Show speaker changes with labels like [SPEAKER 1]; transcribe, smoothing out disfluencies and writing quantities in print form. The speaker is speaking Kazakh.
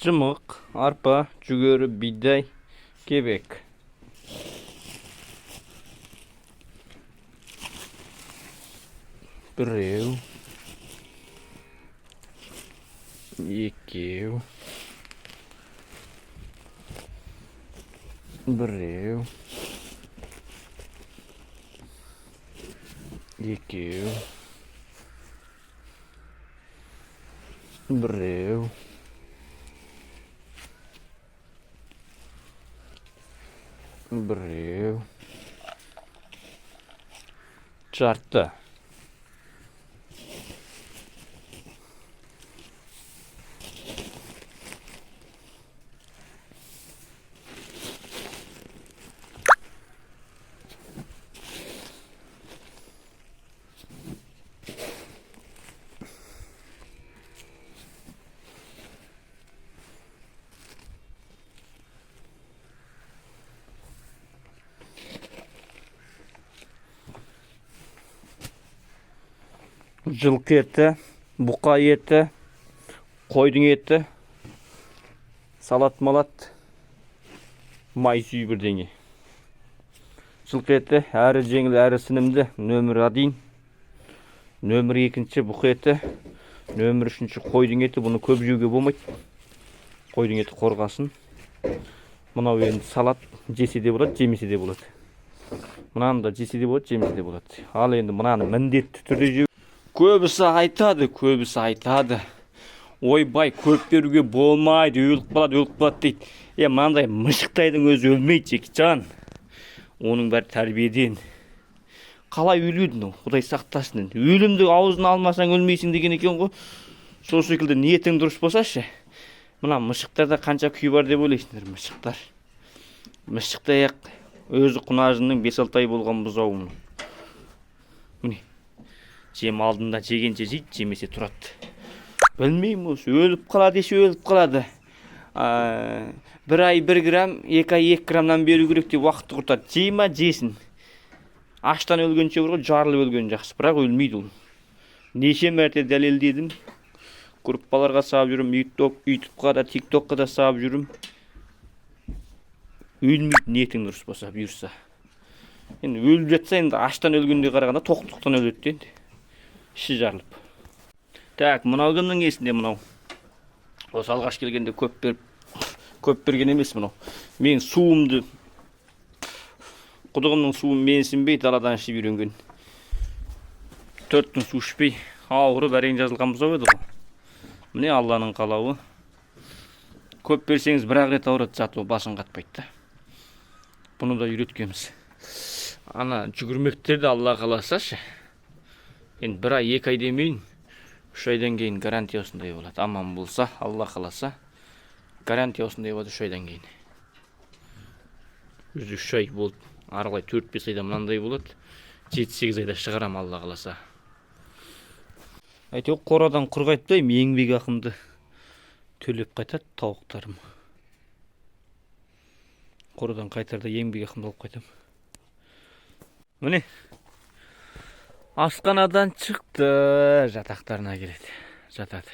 [SPEAKER 1] Жымық, арпа, жүгері, бидай, кебек. Біреу, екеу, біреу, екеу, біреу, біреу, жарты. Жылқы еті, бұқа еті, қойдың еті, салат малат, май сүй бірдеңе. Жылқы еті әрі жеңіл, әрі сінімді, нөмір 1. Нөмір 2 бұқа еті, нөмір 3 қойдың еті. Бұны көп жеуге болмайды. Қойдың еті қорғасын. Мынау енді салат, жесе де болады, жемесе де болады. Мынаны да жесе де болады, жемесе де болады. Ал енді мынаны міндетті түрде жеу. Көбісі айтады, көбісі айтады. Ойбай, көп беруге болмайды, өліп қалады, өліп қалады дейді. Мынандай мышықтайдың өзі өлмейді, Жекежан. Оның бәрі тәрбиеден. Қалай өледі мынау? Құдай сақтасын енді. Өлімді аузына алмасаң өлмейсің деген екен ғой. Сол секілді ниетің дұрыс болса ше. Мына мышықтарда қанша күй бар деп ойлайсыңдар, мышықтар. Мышықтай ақ өзі құнажынның 5-6 ай болған бұзауы мынау. Міне. Жем алдында жегенше жейді, жемесе тұрады. Білмеймін осы, өліп қалады десе өліп қалады. 1 ай 1 грамм, 2 ай 2 граммнан беру керек деп уақытты құртады. Жей ма, жесін. Аштан өлгенше бар ғой, жарылып өлген жақсы, бірақ өлмейді ол. Неше мәрте дәлелдедім. Группаларға салып жүрмін, ютубқа да, тиктокқа да салып жүрмін. Өлмейді, ниетің дұрыс болса, бұйырса. Енді өліп жатса, енді аштан өлгенде қарағанда тоқтықтан өледі де енді. Іші жарылып. Так, мынау кімнің есінде мынау? Осы алғаш келгенде көп берген емес мынау. Мен суымды, құдығымның суын менсінбей даладан ішіп үйренген. 4 күн су ішпей ауырып әрең жазылған бұзау еді ғой. Міне Алланың қалауы. Көп берсеңіз бір-ақ рет ауырады, зато басын қатпайды да. Бұны да үйреткенбіз. Ана жүгірмектерді Алла қаласа ше. Енді 1 ай, 2 ай демейін, 3 айдан кейін гарантия осындай болады. Аман болса, Алла қаласа, гарантия осындай болады 3 айдан кейін. Өзі 3 ай болды. Ары қарай 4-5 айда мынандай болады. 7-8 айда шығарам Алла қаласа. Әйтеуір қорадан құр қайтпаймын, еңбек ақымды төлеп қайтады тауықтарым. Қорадан қайтарда еңбек ақымды алып қайтамын. Міне асханадан шықты, жатақтарына келеді, жатады.